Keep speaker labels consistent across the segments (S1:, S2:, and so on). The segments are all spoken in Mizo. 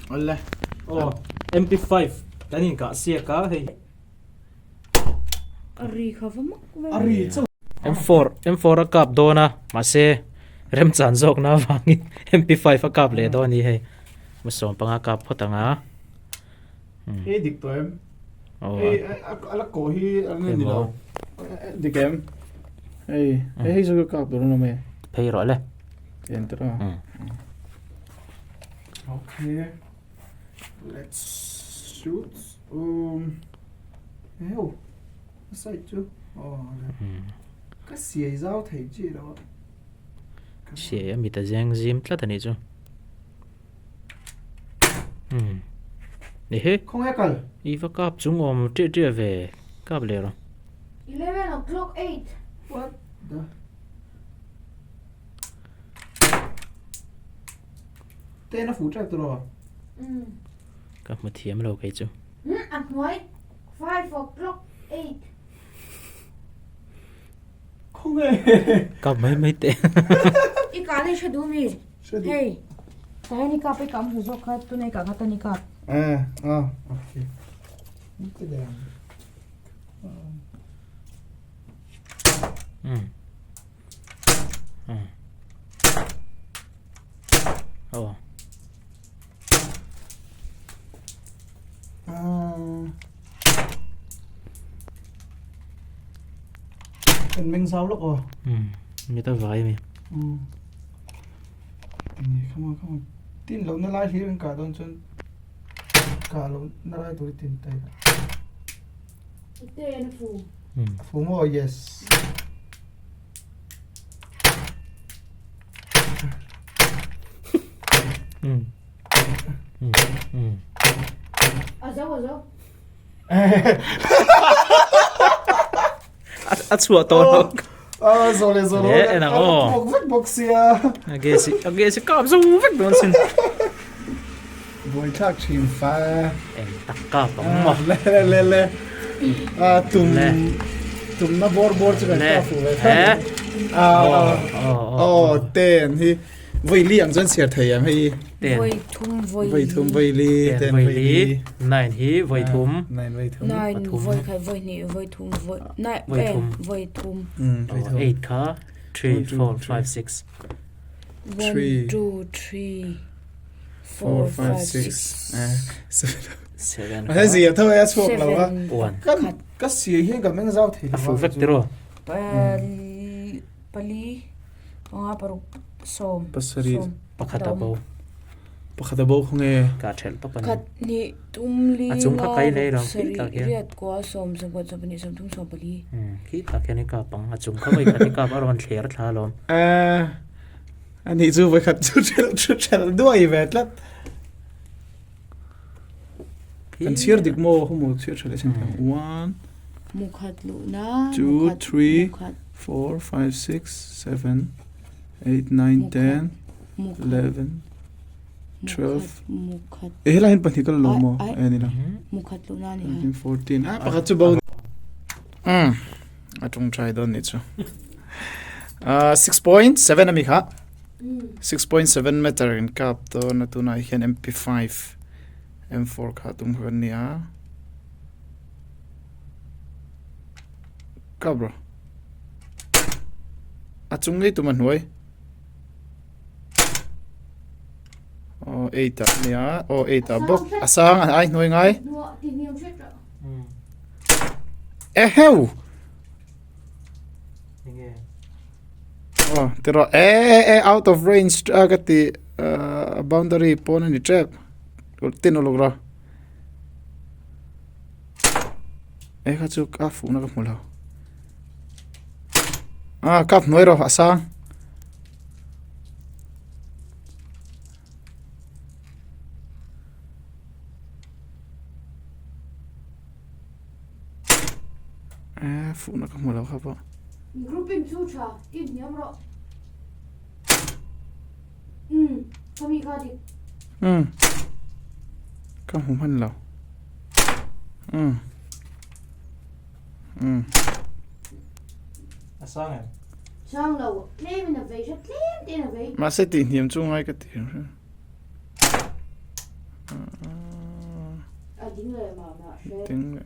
S1: Awle.
S2: Aw MP5 kan inkah siak a hei.
S3: A ri kha va mak ve.
S1: A ri chauh.
S2: M4 M4 a kap dawn a mahse remchan zawkna avangin MP5 a kap leh dawn a ni hei. Musawm panga kap phawt ang a.
S1: Hei dik tawh em? Hei a la kawh hi a la ni lo. Dik em? Hei hei hei chu ka kap tur a ni mai.
S2: Phei rawh le.
S1: Tian tawh a. Okay. Let's shoot. Um. Heo. A side chu. Oh. Ka siai zau thei chi lo.
S2: Siai a mit a zeng zim tlat a nih chu. Hmm. Ehe.
S1: Khawnge kal?
S2: I va kap chung awm ṭiah ṭiah ve. Kap leh rawh.
S3: 11 o'clock 8.
S1: What the? Ten a fuh ṭep tawh.
S3: Mm.
S2: Ka hmu thiam lo kei chu.
S3: Hmm, a hnuai 5 o'clock 8.
S1: Khawnge?
S2: Kap mai mai teh.
S3: I kah hi hre duh mi? Hei, tah hian i kap i kah hmasa zawk kha tuna i kah kha tan i kap.
S1: Eh, ah, okay. Ti leh ang.
S2: Hmm. Hmm. Oh.
S1: Kan meng zau lawk aw.
S2: Hmm. Mi ta vai mi.
S1: Hmm. Ni come on come on. Tin lo na lai hlir kan kah dawn chuan kah lo na lai tur tin tai.
S3: Te na fu.
S2: Hmm.
S1: Fu maw yes.
S2: Hmm. Hmm. Hmm.
S3: A zo a zo.
S2: A chhuah tawh lo.
S1: A zo le zo lo.
S2: Le en ang aw.
S1: Bawk vek bawk sia.
S2: A ge si a ge si kap zo vek dawn sin.
S1: Buai thlak thin fa.
S2: Eng tak kap ang maw.
S1: Le le le le. A tum tum na bawr bawr chu kan kap fu ve thlak. A aw ten hi. Voi li ang chuan chhiar thei em hei?
S2: Ten.
S3: Voi thum voi
S1: Voi thum voi li
S2: ten voi li nine hi voi thum
S1: nine voi thum
S3: nine voi khat voi hnih voi thum voi nine
S2: voi thum
S3: voi thum
S1: voi thum
S2: eight kha 3 4 5 6
S3: 1 2 3 4 5 6
S2: 7
S1: He zia tho e chhuak lo a
S2: one
S1: kan ka si hian ka meng zau thei
S2: a fu vek tiro
S3: pali pali Panga paruk sawm.
S1: Pasarih.
S2: Pakhat a bo.
S1: Pakhat a bo khaw nge?
S2: Ka thelh tawp a ni.
S3: Khat hnih tum li
S2: A chung kha kai lei lo
S3: sarih
S2: khi tak hian.
S3: Riat kua sawm sawmkhat sawmpahnih sawmthum sawmpali.
S2: Khi tak hian i kap ang. A chung kha voi khat i kap a rawn thler thla alawm.
S1: Eh, anih chu voi khat chu thelh chu thelh duai ve tlat. Kan chhiar dik maw khaw maw chhiar tha leh sin thei ang. One.
S3: Mukhat luhna.
S1: Two, three, four, five, six, seven, eight, nine, ten, eleven, 12. E helai hian pahnih ka la lo maw? E ni lo.
S3: Mukhat luhna ni.
S1: 13, 14. Ah, pakhat chu bo. A tung try dawn ni chu. 6.7 ami kha. 6.7 meter in kap dawn a tunah hian MP5 M4 kha tum kha kan ni a. Kap rawh. A chung ngei tum a hnuai. Aw 8 ah nia. Aw 8 ah bawk. A sang a ai hnuai ngai. Eheu! Aw tiraw e e e out of range a ka ti a boundary pawn a ni tep tin uluk rawh e kha chu a fuhna ka hmu lo a kap hnuai rawh a sang. Eh, fuhna ka hmu lo kha pawh.
S3: Grouping chu tha, tin hniam rawh. Um, ka mi kha dik.
S1: Um, ka hmu hman lo. Um. Um.
S2: A sang em?
S3: Sang lo, tlem in a vei hret, tlem te in a vei.
S1: Mahse tih hniam chu ngai ka ti. Ding leh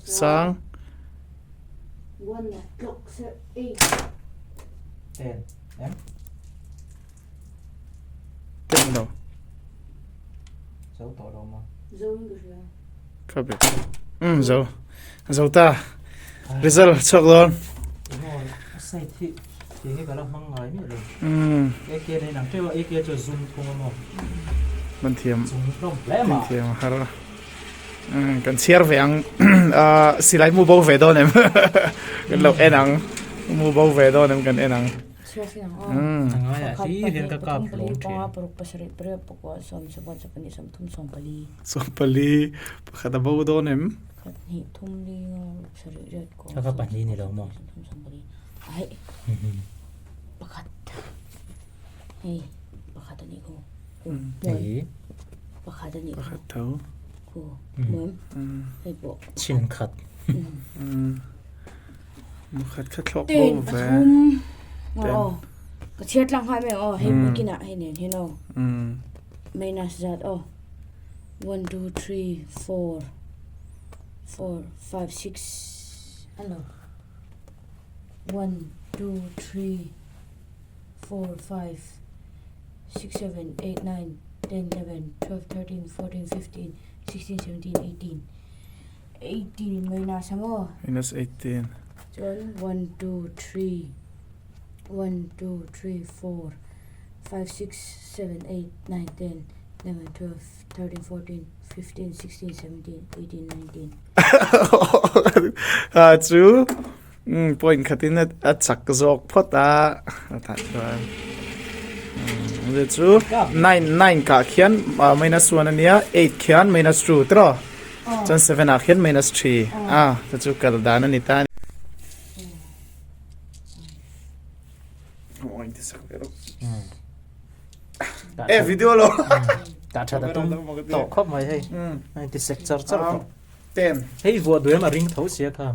S1: sang.
S2: Ten em?
S1: Ten lo.
S2: Zo tawh lo maw?
S3: Zo in ka hria.
S1: Ka be. Um zo. Zo ta. Result chhuak dawn.
S2: Emaw a side hi tiang hi ka la hmang ngai miah lo.
S1: Um.
S2: AK nen ang teuh a AK chu a zoom thung a maw.
S1: Man thiam.
S2: Chung hlawm hle ma.
S1: Thiam har. Um kan chhiar ve ang ah silai mu bo ve dawn em. Kan lo en ang. Mu bo ve dawn em kan en ang.
S3: Chhiar sin ang aw.
S1: Um.
S2: A ngaiah hlir hian ka kap hlawm thin.
S1: Sawmpali pakhat a bo dawn em.
S2: Ka ka pahnih ni lo maw?
S1: Pakhat tho.
S2: Chin khat.
S1: Mukhat kha thlawk bo ve.
S3: Ka chhiar tlang nghal mai ang aw hei kinah hei nen hian aw minus zat aw. One two three four four five six hello one two three four five six seven eight nine ten eleven twelve thirteen fourteen fifteen sixteen seventeen eighteen eighteen in minus ang aw
S1: Minus 18.
S3: Chuan one two three one two three four five six seven eight nine ten eleven twelve thirteen fourteen fifteen sixteen seventeen eighteen nineteen.
S1: Ah chu point khatin a chak zawk phawt a a tah chuan le chu nine nine kah khian minus one ania eight khian minus two tiraw chuan seven ah khian minus three a chu chu kal dan a ni ta a ni. E video lo.
S2: Ta tha ta tum to khop mai hei. Ai ti sek char char to.
S1: Ten.
S2: Hei vua duem a ring tho sia kha.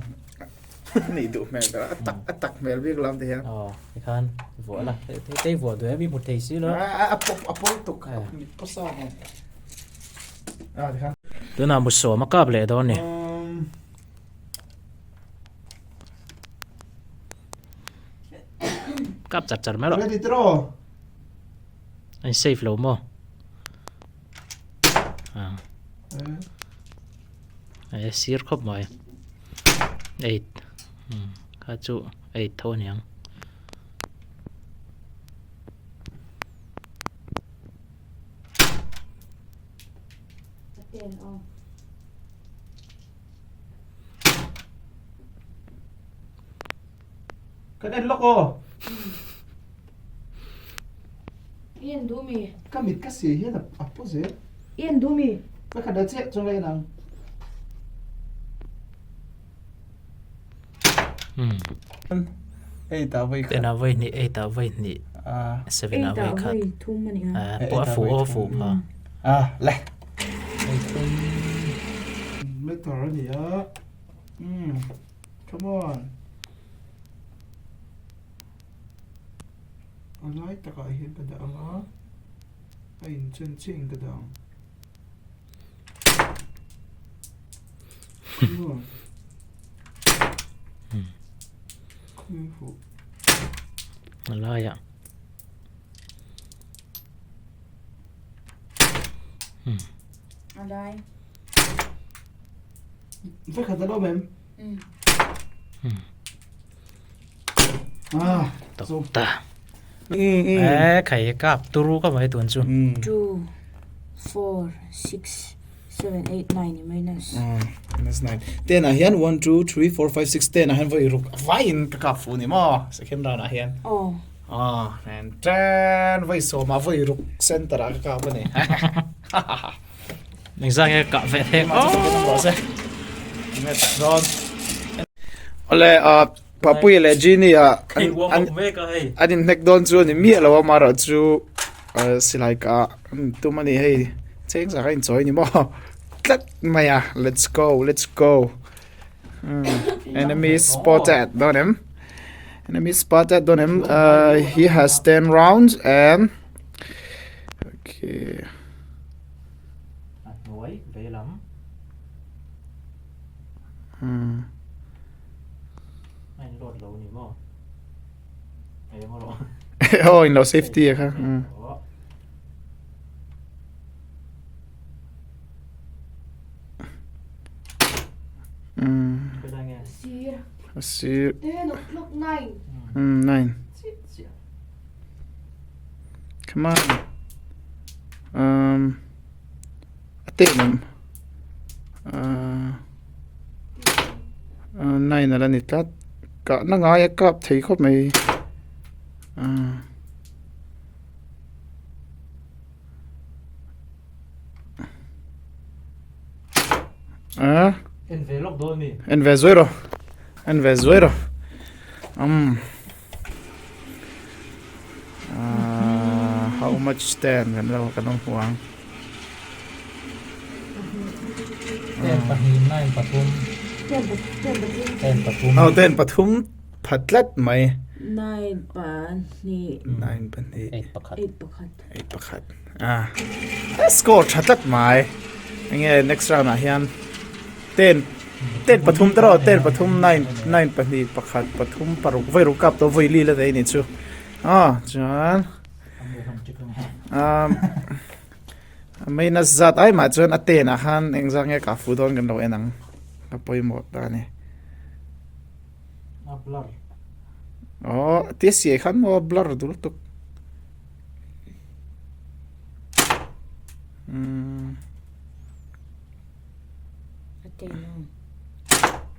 S1: Ni du mel da atak atak mel bik lam te hian.
S2: Oh, ti khan vua la. Te te vua duem i mu thei si lo.
S1: A pop a pol tuk. Mi posa. Ah ti khan.
S2: Tuna mu so ma kap le don ni. Kap char char mai lo.
S1: Ready tro.
S2: Anh safe lo maw? Ah. E sir khawp mai. Eight. Hmm. Kha chu eight tho aniang.
S1: Kan en lawk aw.
S3: I en duh mi?
S1: Ka mit ka si hian a paw zel.
S3: I en duh mi?
S1: Ka khat a chiah chuan ka en ang. Eight ah vawi khat.
S2: Ten ah vawi hnih, eight ah vawi hnih, seven ah vawi khat.
S3: Eight ah vawi thum a ni a.
S2: Pawh a fuh aw fuh pha.
S1: Ah le. Meter a ni a. Come on. A lai takah hian ka dah ang a, a inchen chiah in ka dah ang. Come on. Khawi fuh.
S2: A laiah.
S3: A lai.
S1: Vekhat a lo mem. Ah,
S2: so ta. Eh, khai kap turu ka mai tun chu.
S3: 2 4 6 7 8 9 minus.
S1: Minus 9. 10 ah hian 1 2 3 4 5 6 10 ah hian voi ruk vain ka kap fu ni maw second round ah hian.
S3: Oh.
S1: Ah, and 10 voi sawm ah voi ruk center ah ka kap ani.
S2: Engzah nge kah ve theng
S1: Awle Papuia leh Genie ah an inhnek dawn chu a ni miah lo a amaherawh chu silai kah an tum a ni hei cheng zak a inchawi a ni maw tlat mai a let's go let's go enemy spotted dawn em enemy spotted dawn em he has 10 rounds and. Okay.
S2: A hnuai veilam.
S1: Hmm.
S2: A in load lo ni maw? Eng rawh.
S1: Oh, in lo safety a kha. Hmm. Hmm.
S3: Sir.
S1: Sir.
S3: 10 o'clock 9.
S1: Hmm, 9. Come on. Um, a te nam. Uh, uh, 9 ala ni tlat. Ka na ngai a kap thei khawp mai. Uh. A.
S2: En ve lawk dawn mi.
S1: En ve zuai rawh. En ve zuai rawh. Um. Uh, how much stand kan lo kan lo hmu ang.
S2: Ten pahnih nine pathum.
S3: Ten pathum.
S2: Ten pathum.
S1: Oh, ten pathum phat tlat mai.
S3: Nine pahnih.
S1: Nine pahnih.
S2: Eight pakhat.
S3: Eight pakhat.
S1: Eight pakhat. Ah. Score tha tlat mai. Enge next round ah hian ten ten pathum te rawh ten pathum nine nine pahnih pakhat pathum paruk vawi ruk kap tawh vawi li la nei ni chu. Ah chuan um minus zat ai mah chuan a ten ah khan engzah nge kah fuh dawn kan lo en ang a pawimawh ta a ni.
S2: A blur.
S1: Aw tia siai khan maw a blur dul tuk. Umm.
S3: A ten ang.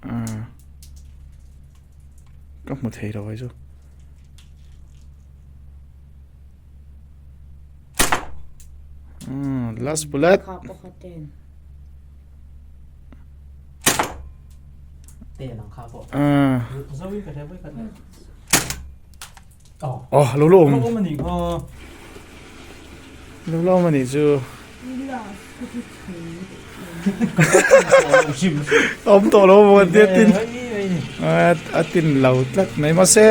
S1: Ah. Ka hmu thei lo ai chu. Umm last bullet.
S3: Kha pawh kha ten.
S2: Ten ang kha pawh.
S1: Ah.
S2: Zoin ka hre voi khat.
S1: Oh, lo lo awm.
S2: Lo awm a nih kha.
S1: Lo lo awm a nih chu. Awm tawh lo maw tia tin. A tin lo tlat mai mahse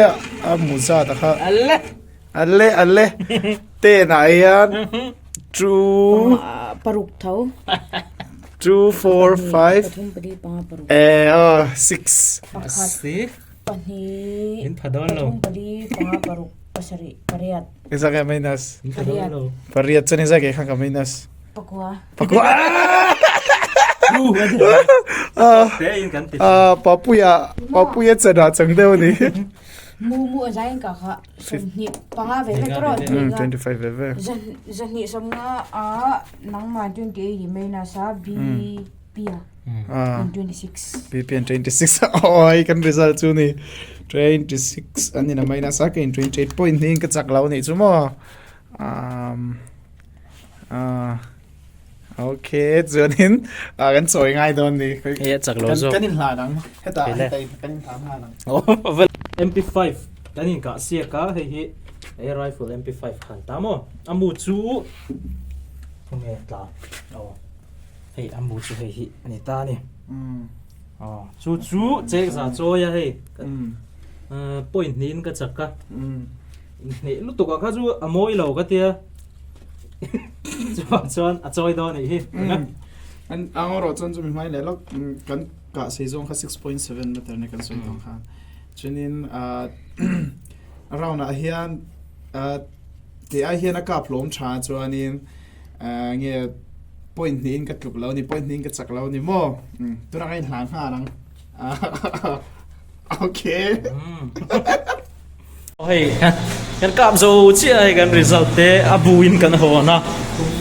S1: a mu zat a kha.
S2: Alle.
S1: Alle alle. Ten ah hian two
S3: Paruk tho.
S1: 2 4 5 eh oh 6
S3: Pakhat. Pahnih,
S2: In pha dawn lo.
S3: pathum, pali, panga, paruk, pasarih, pariat.
S1: Isa ke minus.
S2: In pha dawn lo.
S1: Pariat chuan isa ke khan ka minus.
S3: Pakua.
S1: Pakua.
S2: Te in kan ti.
S1: Ah, papuia, papuia chana chang deuh ni.
S3: Mu mu a zain ka kha sawmhnih panga ve ve tawh
S1: 25 ve ve.
S3: Zahnih sawmnga a nangmah 28 i minus a B P a.
S1: Ah.
S3: 26.
S1: BPN 26 oi kan result chu ni 26 ani na minus a ke 28 point ni ka chak lo ni chu mo um ah okay chuanin a kan chawi ngai dawn ni
S2: Hei a chak lo zawk.
S1: Kan in hlan ang heta
S2: Hei le.
S1: heta in kan in hlan hlan ang.
S2: MP5 kan in kah siak a hei hi air rifle MP5 khan ta maw a mu chu khawnge tla aw. Hei a mu chu hei hi a ni ta a ni. Aw chu chu chek za chawi a hei point hnihin ka chak a. Inhneih lutuk ah kha chu a mawi lo ka tia chuvang chuan a chawi dawn anih hi.
S1: An ang erawh chuan chumi hmai leh lawk kan kah sei zawng kha 6.7 meter ni kan sawi tawng khan. Chuanin round ah hian kei ai hian a kap hlawm tha chuanin Nge point hnihin ka tluk lo ni, point hnihin ka chak lo ni maw? Tunah ka inhlan nghal ang. Okay.
S2: Hei kan kap zo chiah hei kan result te a buin kan hawn a,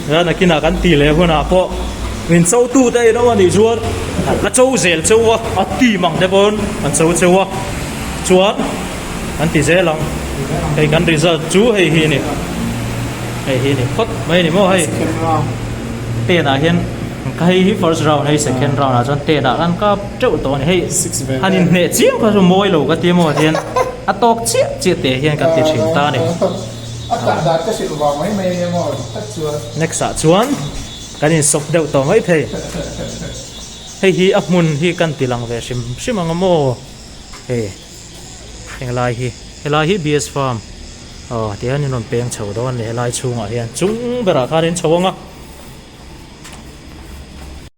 S2: chuan nakinah kan ti leh hunah pawh min cho tu te in awm a nih chuan a cho zel cheu a, a team ang te pawn an cho cheu a, chuan An ti zel ang. Hei kan result chu hei hi a ni. Hei hi a ni phawt mai a ni maw hei. Ten ah hian ka hei hi first round hei second round ah chuan ten ah khan kap teuh tawh a ni. Hei han inhneh chiam kha chu mawi lo ka ti maw tihian a tawk chiah chiah teh hian kan ti thin ta a ni. Next ah chuan kan insawp deuh tawh mai thei. Hei hi a hmun hi kan ti lang ve hrim hrim ang a maw. Hei. Henglai hi helai hi BS farm Aw tihian in rawn peng chho dawn a ni helai chhungah hian chung berah khan in chho ang a.